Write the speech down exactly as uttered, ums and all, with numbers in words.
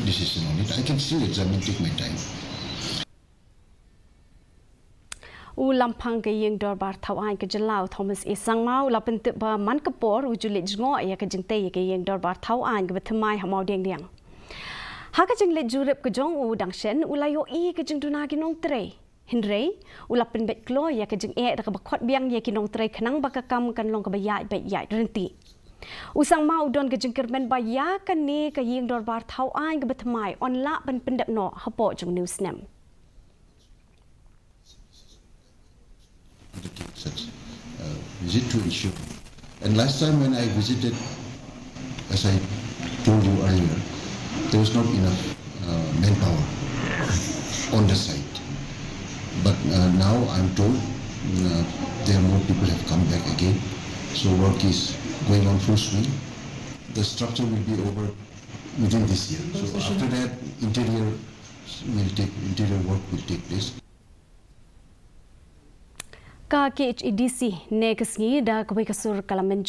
decision on it. I can still examine, take my time. U Lamphang ka Ïing Dorbar Thawaiñ ka Jylla u Thomas A Sangma u la pyntip ba man ka por u ju leit jngoh ïa ka jingtei ïa ka Ïing Dorbar Thawaiñ kaba thymmai ha Mawdiangdiang. Ha ka jingleit jurip ka jong u dang shen u la ïohi ka jingduna ki nongtrei. Hynrei u la pynbeit kloi ïa ka jingeh da kaba khot biang ïa ki nongtrei khnang ba ka kam kan long kaba ïaid beit ïaid ryntih. U Sangma u don ka jingkyrmen ba ïa kane ka Ïing Dorbar Thawaiñ kaba thymmai yn lah ban pyndep noh hapoh jong une u snem. Undertake such uh, visit to ensure. And last time when I visited, as I told you earlier, there was not enough uh, manpower on the site. But uh, now I'm told uh, there are more people have come back again. So work is going on full swing. The structure will be over within this year. So after that, interior will take interior work will take place. Ka K H A D C ne ka sngi da kawei ka sur ka la mynjur